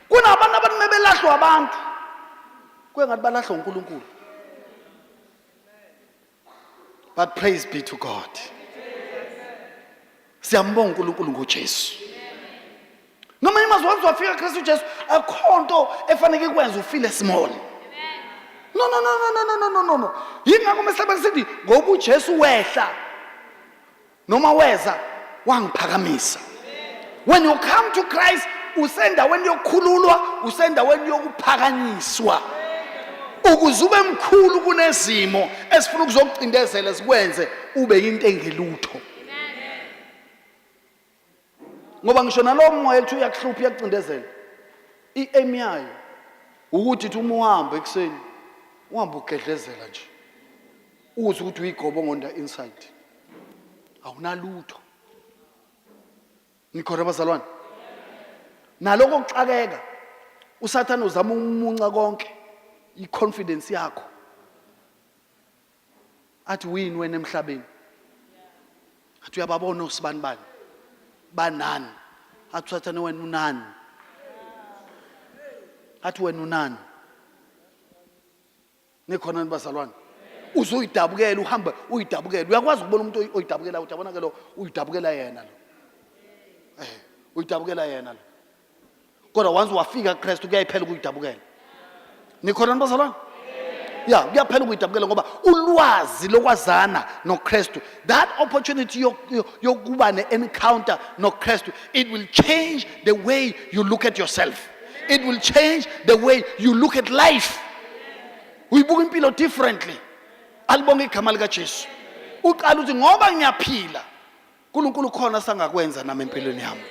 Kunabantu abantu mebelahlwa abantu kwengathi balahlwa uNkulunkulu, but praise be to God, siyambonga uNkulunkulu ngoJesu. Noma imazwi once wafika Kristu Jesu, akho nto efanele ikwenze ufile small. No, no, no, no, no, no, no, no, no. Yingakho mhlawumbe sithi ngoba uJesu wehla noma weza wangiphakamisa. When you come to Christ, usendaweni yokukhululwa, usendaweni yokuphakanyiswa. Ukuze ube mkhulu kunezimo esifuna ukuzokucindezela sikwenze ube into engelutho. Ngoba ngisho nalowo moya ethi uyakuhlupha uyakucindezela, i-aim yayo ukuthi ithi uma uhamba ekuseni uhambe ugedlezela nje, uze ukuthi uyigobo ngonda inside, awunalutho. Nikhona bazalwane? Naloko kuxakeka uSathane uzama ukumunca konke i-confidence yakho, athi wini wena emhlabeni, athi uyababona osibani bani banani, athi uSathane wena unani, athi wena unani. Nikhona ni bazalwane? Uzoyidabukela, uhambe uyidabukela. Uyakwazi ukubona umuntu oyidabukela, uthi yabona ke lo uyidabukela yena lo, uyidabukela yena lo. Kodwa once wafika kuKristu kuyayiphela ukuyidabukela. Nikhona ni bazalwane? Ya, kuyaphela ukuyidabukela ngoba ulwazi lokwazana noKristu, that opportunity yokuba ne-encounter noKristu, it will change the way you look at yourself. It will change the way you look at life. Uyibuka impilo differently. Alibonge igama likaJesu. Uqala uthi ngoba ngiyaphila, uNkulunkulu khona sangakwenza nami empilweni yami.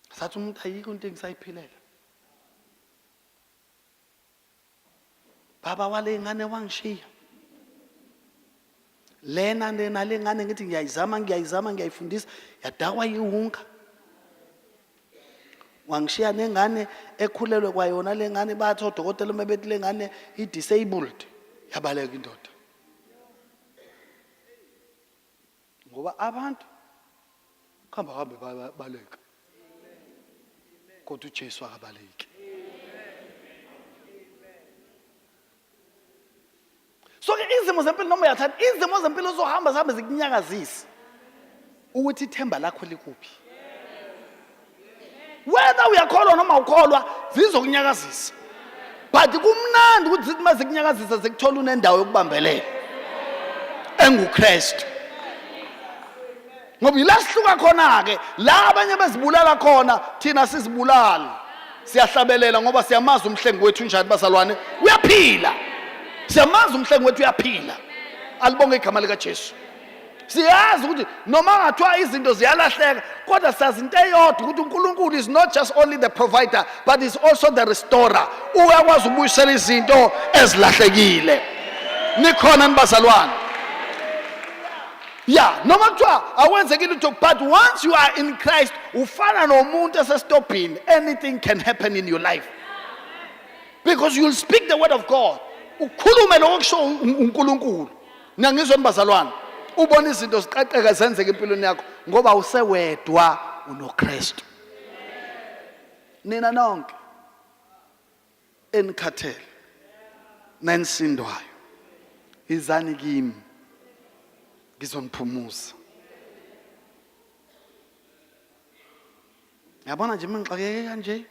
Sathi umuntu ayikho into engisayiphilela. Baba wale ngane wangishiya. Lena lena le ngane ngithi ngiyayizama ngiyayizama ngiyayifundisa yadakwa yiwunga. Wangishiya nengane ekhulelwe kwayona le ngane, bathi odokotela uma bethi le ngane i-disabled, yabaleka indoda. Ngoba abantu kuhamba hambe baleka, kodwa uJesu akabaleki. So ke izimo zempilo, noma uyathatha izimo zempilo uzohamba zihambe zikunyakazise ukuthi ithemba lakho likuphi. Whether uyakholwa noma awukholwa, zizokunyakazisa, but kumnandi ukuthi zithi uma zikunyakazisa zikuthola unendawo yokubambelela enguKristu. Ngoba yila sihluka khona-ke, la abanye bezibulala khona, thina sizibulali, siyahlabelela ngoba siyamazi umhlengi wethu unjani bazalwane, uyaphila. Siyamazi umhlengi wethu uyaphila. Alibonge igama likaJesu. Siyazi ukuthi noma ngathiwa izinto ziyalahleka, kodwa sazi into eyodwa ukuthi uNkulunkulu is not just only the provider but is also the restorer. Uyakwazi ukubuyisela izinto ezilahlekile. Nikhona nibazalwane? Ya, noma kuthiwa awenzekile lutho, but once you are in Christ ufana nomuntu esestobhini, anything can happen in your life because you'll speak the word of God, ukhulume lokho kusho uNkulunkulu. Niyangizwa bazalwane? Ubona izinto ziqaqeka zenzeka empilweni yakho ngoba usewedwa unoKristu. Nina nonke enikhathele nenisindwayo, izani kimi, ngizoniphumuza. Yabona nje mangixakeke kanje,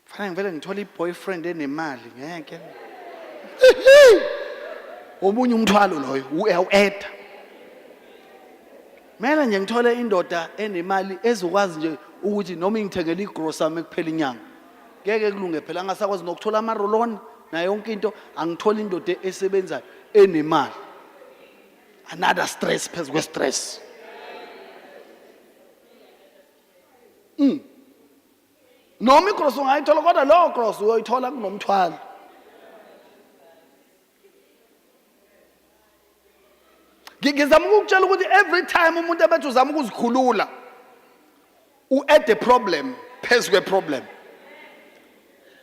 fanele ngivele ngithole i-boyfriend enemali, ngeke. Omunye umthwalo loyo uyawu-eda. Kumele nje ngithole indoda enemali ezokwazi nje ukuthi noma ingithengele igrosa ekuphela inyanga. Ngeke kulunge phela, angasakwazi nokuthola ama-roll-on nayo yonke into, angithole indoda esebenzayo enemali. Another stress phezu kwe-stress. Noma igrosa ungayithola, kodwa lowo grosa uyoyithola kunomthwalo. Ngizama ukukutshela ukuthi every time umuntu ebethi uzama ukuzikhulula, u-add a problem phezu kwe-problem.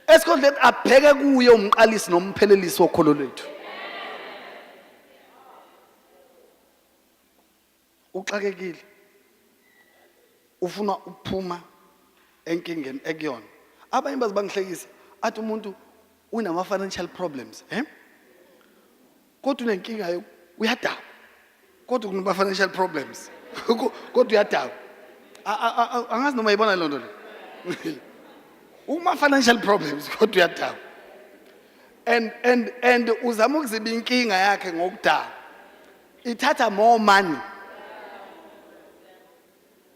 Esikhundleni abheke kuye umqalisi nomphelelisi wokholo lwethu. Uxakekile, ufuna ukuphuma enkingeni ekuyona. Abanye baze bangihlekisa, athi umuntu unama-financial problems, kodwa unenkinga, uyadakwa, kodwa kunama-financial problems, kodwa uyadakwa. Angazi noma yibona loo nto le. Uma-financial problems kodwa uyadakwa, and uzama ukuziba inkinga yakhe ngokudakwa, ithatha more money.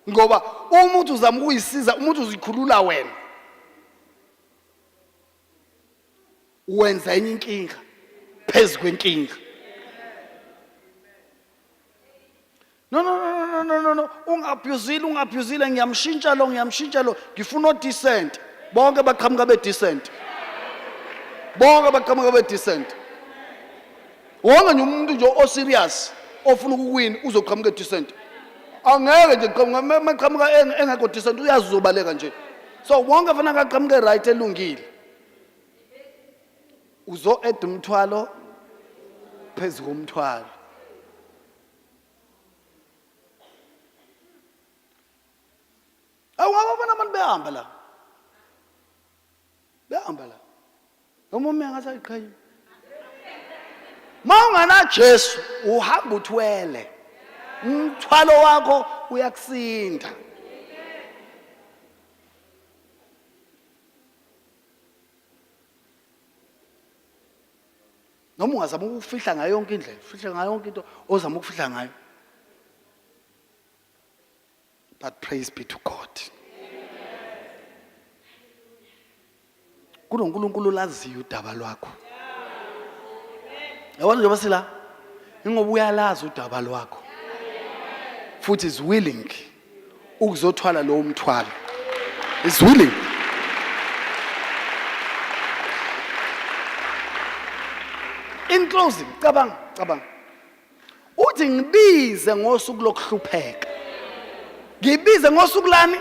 Ngoba uma uthi uzama ukuyisiza, uma uthi uzikhulula wena, wenza enye inkinga phezu kwenkinga. No, no, no, no, no, no, no, ungabhuzile, ungabhuzile, ngiyamshintsha lo, ngiyamshintsha lo, ngifuna o-decent. Bonke baqhamuka be-decent. Bonke baqhamuka be-decent. Wonke nje umuntu nje o-serious ofuna ukuwina uzoqhamuka e-decent. Angeke nje qhamuka maqhamuka engekho decent, uyazi uzobaleka nje. So wonke fanele aqhamuke right, elungile. Uzo-add umthwalo phezu komthwalo. Awungababona abantu behamba la, behamba la, noma ume ngathi ayiqhenye. Ma unganaJesu uhamba uthwele umthwalo wakho, uyakusinda. Noma ungazama ukufihla ngayo yonke indlela, ufihle ngayo yonke into ozama ukufihla ngayo, but praise be to God, kunoNkulunkulu olaziyo udaba lwakho. Yabona, njengoba sila, ingoba uyalazi udaba lwakho futhi is willing ukuzothwala lowo mthwalo, is willing. In closing, cabanga, cabanga, uthi ngibize ngosuku lokuhlupheka, ngibize ngosuku lani?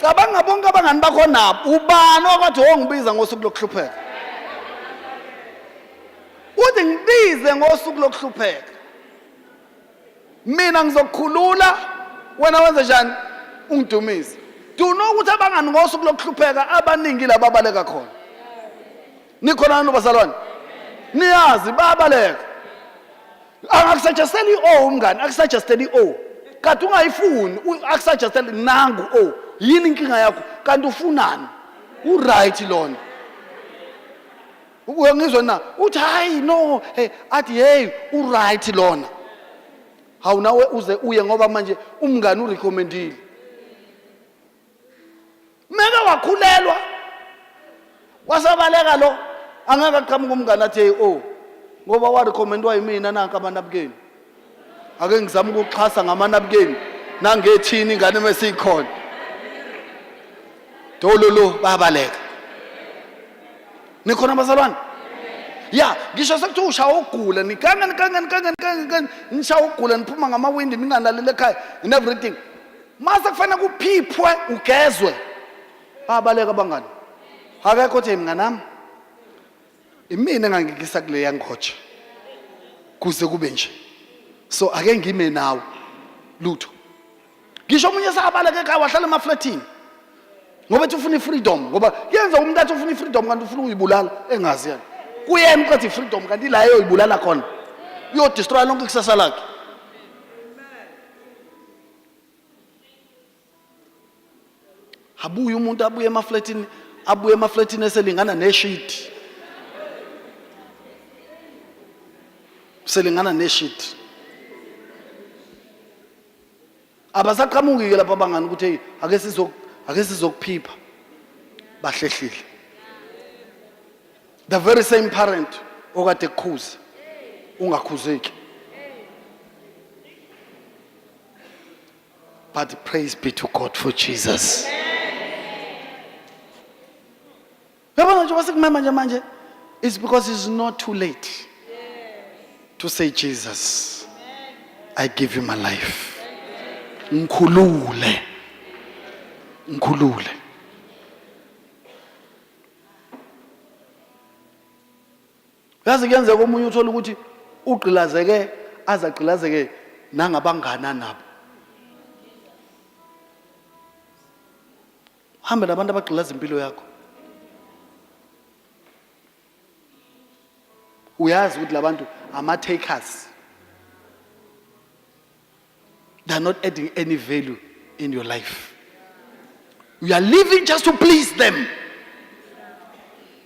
Cabanga bonke abangani bakho nabo, ubani wakwathi wongibiza ngosuku lokuhlupheka? Uthi ngibize ngosuku lokuhlupheka, mina ngizokukhulula, wena wenze njani? Ungidumise. Do you know ukuthi abangani ngosuku lokuhlupheka abaningi laba abaleka khona? Nikhona nani bazalwane? Niyazi bayabaleka. Angakusuggestela i-o umngani, akusuggestela i-o kanti ungayifuni, akusuggestele nangu o, yini inkinga yakho? Kanti ufunani? U-right lona, uyangizwa na? Uthi hayi, no, hey, athi hey, u-right lona. Hawu, nawe uze uye ngoba manje umngani urecommendile. Meke wakhulelwa wasabaleka lo, angeke aqhamuke umngani athi hey, oh, ngoba warecommendwa yimina, nanka amanabukeni, ake ngizame ukuxhasa ngamanabukeni nangethini ingane mesikhona dololo. Bayabaleka. Nikhona bazalwane? Ya, ngisho sekuthiwa ushaya ukugula, nikanga nikanga nikanga nikanga nikanga, nishaya ukugula, niphuma ngamawindi, ningalaleli ekhaya and everything, mase kufanele kuphiphwe ugezwe, bayabaleka abangani. Akekho othi mnganami, imina engangikisa kuleya ngotsha kuze kube nje, so ake ngime nawe. Lutho. Ngisho omunye sabaleka ekhaya, wahlala emafletini ngoba ethi ufuna i-freedom, ngoba kuyenza umuntu athi ufuna i-freedom kanti ufuna ukuyibulala engazi yena. Kuyena uqeda i-freedom kanti ila eyoyibulala khona, uyodestroya lonke ikusasa lakhe. Abuye umuntu, abuye emafletini, abuye emafletini eselingana neshidi, selingana neshidi. Abasaqhamuki-ke lapho abangani ukuthi hey, ake sizokuphipha, bahlehlile. The very same parent okade kukhuza ungakhuzeki. But praise be to God for Jesus. Yabona, njengoba sikumema nje manje, it's because it's not too late to say, "Jesus, I give you my life. Ngikhulule, ngikhulule." Yazi, kuyenzeka omunye uthola ukuthi ugqilazeke, aze agqilazeke nangabangani anabo. Hambe nabantu abagqilaza impilo yakho. Uyazi ukuthi labantu ama-takers, they are not adding any value in your life. You are living just to please them.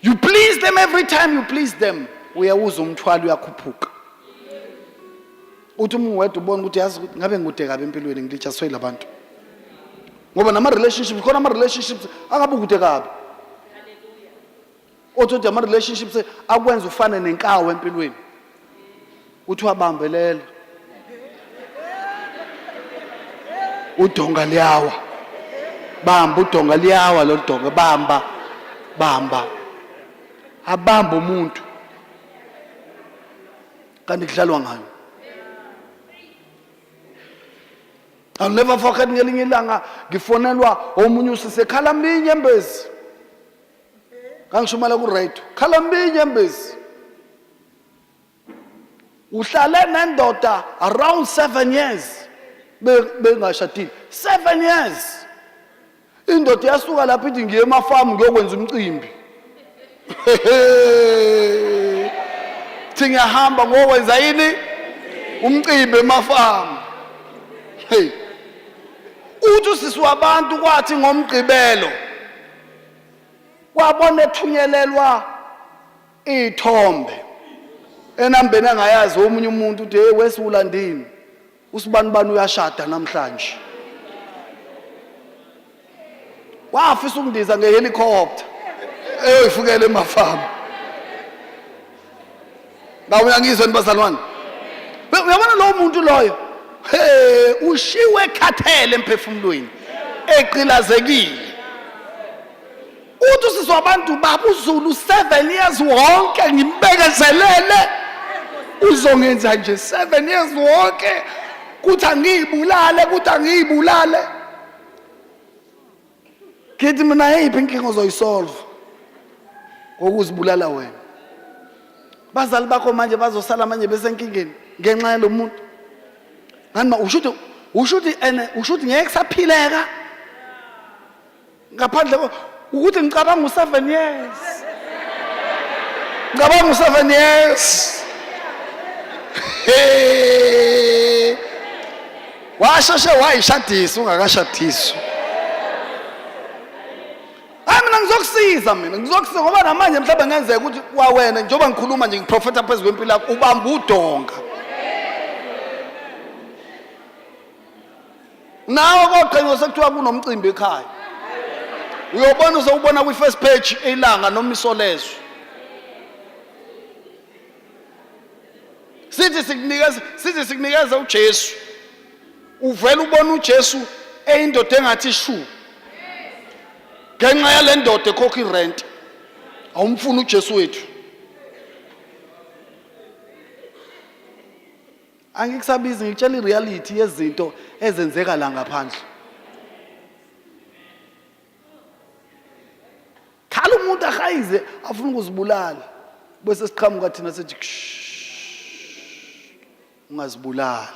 You please them every time. You please them, uyawuza umthwalo uyakhuphuka. Uthi uma uwedwa ubona ukuthi yazi ukuthi ngabe ngikude kabi empilweni, ngilitshaswe labantu. Ngoba nama relationships khona, ama relationships angabe kude kabi, othi uthi ama relationships akwenza ufane nenkawu empilweni, uthi wabambelela udonga liyawa, bamba udonga liyawa, lolu donga, bamba, bamba, abamba umuntu kanti kudlalwa ngayo. I'll never forget, ngelinye ilanga ngifonelwa omunye usisi ekhala inyembezi, ngangishumela ku radio, khala inyembezi. Uhlale nendoda around 7 years bengashadile, 7 years. Indoda yasuka lapho ithi ngiye emafamu ngiyokwenza umcimbi, thi ngiyahamba ngokwenza yini, umcimbi emafamu. Hey, uthi usisi wabantu kwathi ngomgqibelo wabona ethunyelelwa iy'thombe enambeni angayazi omunye umuntu, uthi, "Hey, wesiwulandini, usibani bani uyashada namhlanje." Wafisa ukundiza ngehelicopter eyoyifikela emafamu. Ngabe uyangizwa bazalwane? Uyabona lowo muntu loyo, he, ushiwe ekhathele emphefumulweni, eqilazekile. Uthi usisi wabantu, "Baba uZulu, 7 years wonke ngimbekezelele, uzongenza nje 7 years wonke kuthi angiyibulale, kuthi angiyibulale." Ngithi mina, yiphi inkinga ozoyisolve ngokuzibulala wena? Bazali bakho manje bazosala manje besenkingeni ngenxa yalo muntu. Ngani ma ushuthi ushuthi ene ushuthi ngeke kusaphileka ngaphandle ukuthi ngicabanga u7 years, ngicabanga u7 years. Hey, washeshe wayishadisa ungakashadiswa. Hayi, mina ngizokusiza, mina ngizokusiza, ngoba namanje mhlawumbe ngenzeka ukuthi kwawena njengoba ngikhuluma nje, ngiprofetha phezu kwempilo yakho, ubamba udonga nawe. Koqhenyo sekuthiwa kunomcimbi ekhaya, uyobona, uzowubona kwi-first page Ilanga noma Isolezwe. Sithi sikunikeza, sithi sikunikeza uJesu, uvela ubona uJesu eyindoda engathi shu ngenxa yale ndoda ekhokha irent. Awumfuni uJesu wethu. Angikusabizi, ngikutshela ireality yezinto ezenzeka la ngaphandle. Khala umuntu ahayize, afuna ukuzibulala, bese siqhamuka thina sithi, "Ungazibulali,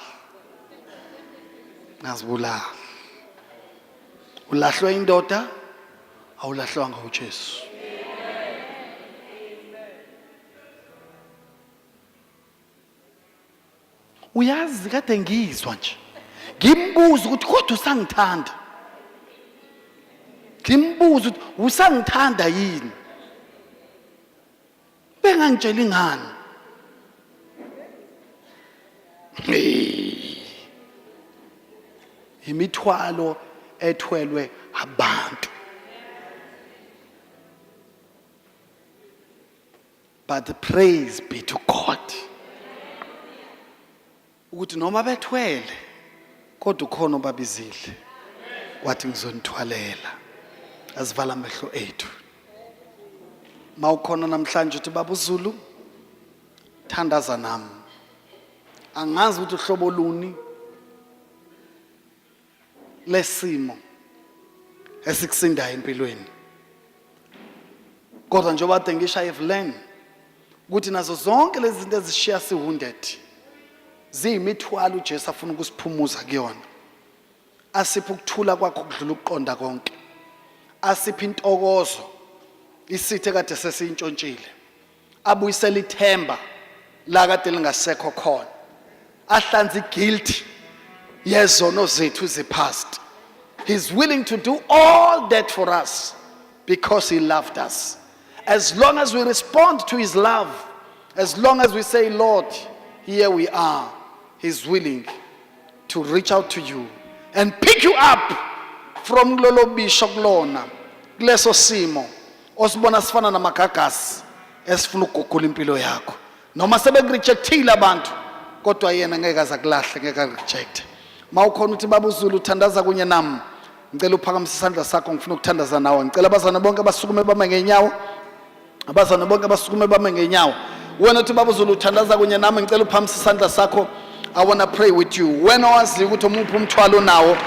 ungazibulali. Ulahlwe indoda, awulahlwanga uJesu." Uyazi, kade ngizwa nje ngimbuza ukuthi kodwa usangithanda, ngimbuza ukuthi usangithanda yini, bengangitsheli ngani. Imithwalo ethwelwe abantu. But praise be to God ukuthi noma bethwele kodwa ukhona obabizile wathi, "Ngizonithwalela." Asivala amehlo ethu. Mawukhona namhlanje uthi, "Baba uZulu, thandaza nami. Angazi ukuthi uhlobo luni lesimo esikusindayo empilweni, kodwa njengoba kade ngisho, I have learned ukuthi nazo zonke lezi zinto ezishiya si-wounded ziyimithwalo uJesu afuna ukusiphumuza kuyona, asiphe ukuthula kwakho kudlula ukuqonda konke, asiphe intokozo isithe kade sesiyintshontshile, abuyisele ithemba la kade lingasekho khona, ahlanze iguilt yezono zethu ze-past. He's willing to do all that for us because he loved us. As long as we respond to his love, as long as we say, 'Lord, here we are,' he's willing to reach out to you and pick you up. From kulolo bisho kulona, kuleso simo osibona sifana namagagasi esifuna ukugugula impilo yakho. Noma sebekurejectile abantu, kodwa yena ngeke aze akulahle, ngeke akureject. Mawukhona uthi baba uZulu uthandaza kunye nami. Ngicela uphakamise isandla sakho, ngifuna ukuthandaza nawe. Ngicela abazalwane bonke basukume bame ngenyawo. Abazalwane bonke basukume bame ngenyawo. Wena uthi baba uZulu uthandaza kunye nami, ngicela uphakamise isandla sakho. I want to pray with you. Wena owaziyo ukuthi omuphi umthwalo onawo,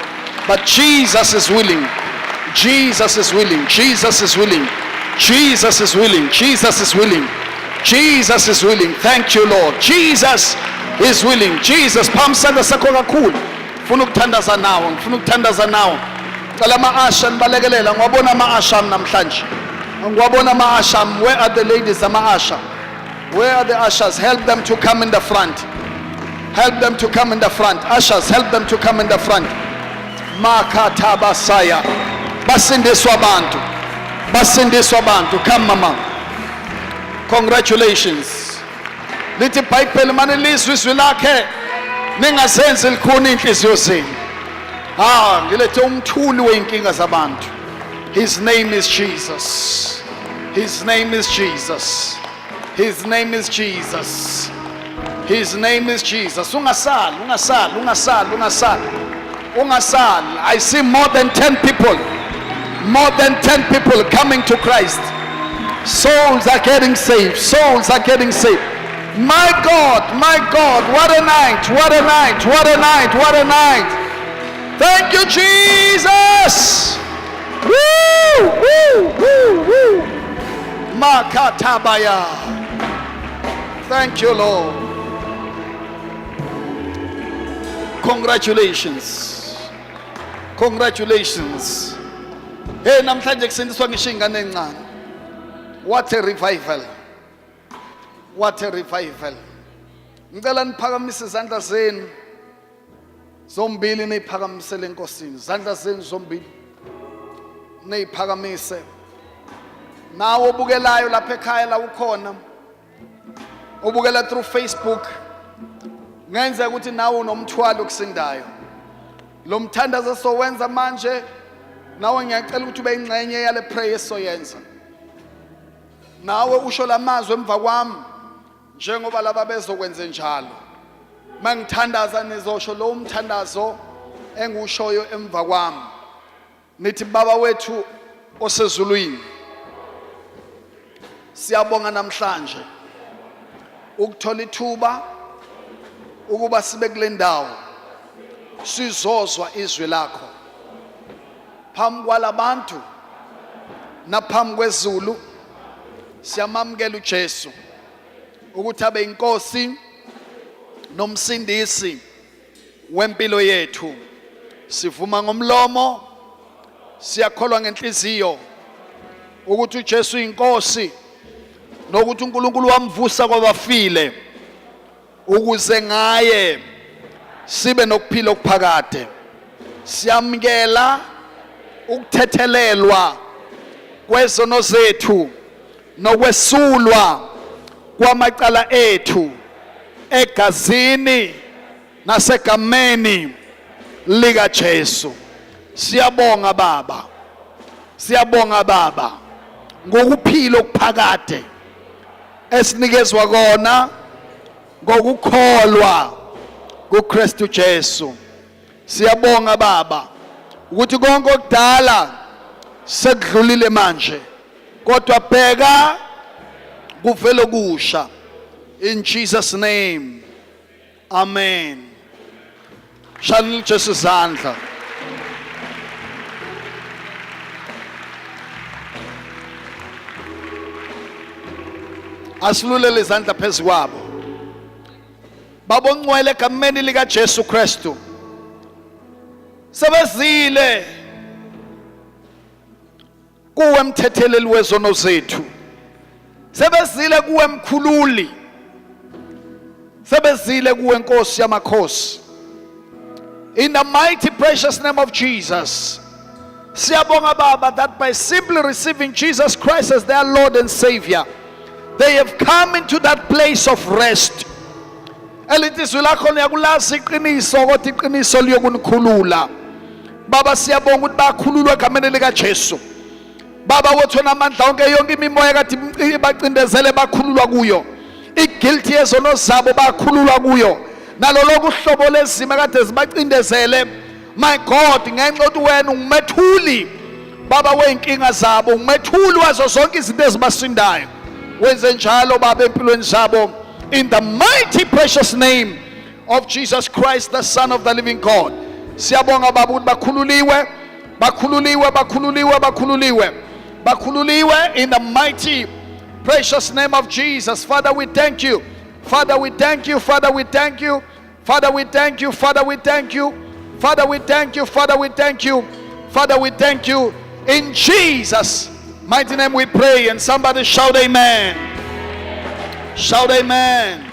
but Jesus is willing. Jesus is willing. Jesus is willing. Jesus is willing. Jesus is willing. Jesus is willing. Thank you, Lord. Jesus is willing. Jesus, phakamisa isandla sakho kakhulu. Ngifuna ukuthandaza nawe. Ngifuna ukuthandaza nawe. Cela ama-usher nibalekelela. Ngiwabona ama-usher ami namhlanje. Ngiwabona ama-usher ami. Where are the ladies ama-usher? Where are the ushers? Help them to come in the front. Help them to come in the front. Ushers, help them to come in the front. Makathabasaya. Basindiswa abantu. Basindiswa abantu. Come, mama. Congratulations. Lithi iBhayibheli mane lizwe izwi lakhe ningazenzi likhuni inhliziyo zenu. Ah, ngilethe umthuli weyinkinga zabantu. His name is Jesus. His name is Jesus. His name is Jesus. His name is Jesus. Ungasali, ungasali, ungasali, ungasali. Ungasali. I see more than 10 people. More than 10 people coming to Christ. Souls are getting saved. Souls are getting saved. My God, my God, what a night, what a night, what a night, what a night. Thank you, Jesus. Woo, woo, woo, woo. Makatabaya. Thank you, Lord. Congratulations. Congratulations. Hey, namhlanje kusindiswa ngisho ingane encane. What a revival. What a revival. Ngicela niphakamise izandla zenu zombili, niyiphakamisele eNkosini. Izandla zenu zombili niyiphakamise. Nawe obukelayo lapha ekhaya la ukhona, ubukela through Facebook, ngenzeka ukuthi nawe unomthwalo okusindayo. Lo mthandazo sowenza manje, nawe ngiyacela ukuthi ube ingxenye yale prayer esoyenza. Nawe usho lamazwi emva kwami njengoba laba bezokwenze njalo. Mangithandaza nizosho lo mthandazo engiwushoyo emva kwami. Nithi, Baba wethu osezulwini, siyabonga namhlanje ukuthola ithuba ukuba sibe kule ndawo sizozwa izwi lakho phambi kwalabantu naphambi kwezulu. Siyamamukela uJesu ukuthi abe inkosi nomsindisi wempilo yethu. Sivuma ngomlomo, siyakholwa ngenhliziyo ukuthi uJesu inkosi nokuthi uNkulunkulu wamvusa kwabafile ukuze ngaye sibe nokuphila okuphakade. Siyamkela ukuthethelelwa kwezono zethu nokwesulwa kwamacala ethu egazini nasegameni likaJesu. Siyabonga Baba, siyabonga Baba ngokuphila okuphakade esinikezwa kona ngokukholwa kuKristu Jesu. Siyabonga Baba ukuthi konke okudala sekudlulile manje, kodwa bheka kuvele okusha. In Jesus' name, amen. Shayela uJesu izandla. Asilulele izandla phezu kwabo. Baba ongcwele, egameni likaJesu Kristu, sebezile kuwe mthetheleli wezono zethu, sebezile kuwe mkhululi, sebezile kuwe Nkosi yamakhosi. In the mighty precious name of Jesus, siyabonga Baba that by simply receiving Jesus Christ as their Lord and Savior, they have come into that place of rest. Elithi izwi lakho niyakulazi iqiniso, kodwa iqiniso liyokunikhulula. Baba, siyabonga ukuthi bakhululwa egameni likaJesu. Baba wethu onamandla onke, yonke imimoya kade ibacindezele bakhululwa kuyo, iguilty yezono zabo bakhululwa kuyo, nalo lonke uhlobo lezimo kade zibacindezele, my God, ngenxa yokuthi wena ungumethuli, Baba, wey'nkinga zabo, ungumethuli wazo zonke izinto ezibasindayo. Wenze njalo, Baba, empilweni zabo, in the mighty precious name of Jesus Christ, the Son of the living God. Siyabonga, Baba, ukuthi bakhululiwe, bakhululiwe, bakhululiwe, bakhululiwe, bakhululiwe, in the mighty precious name of Jesus. Father, we thank you. Father, we thank you. Father, we thank you. Father, we thank you. Father, we thank you. Father, we thank you. Father, we thank you. Father, we thank you. In Jesus' mighty name we pray. And somebody shout amen. Shout amen.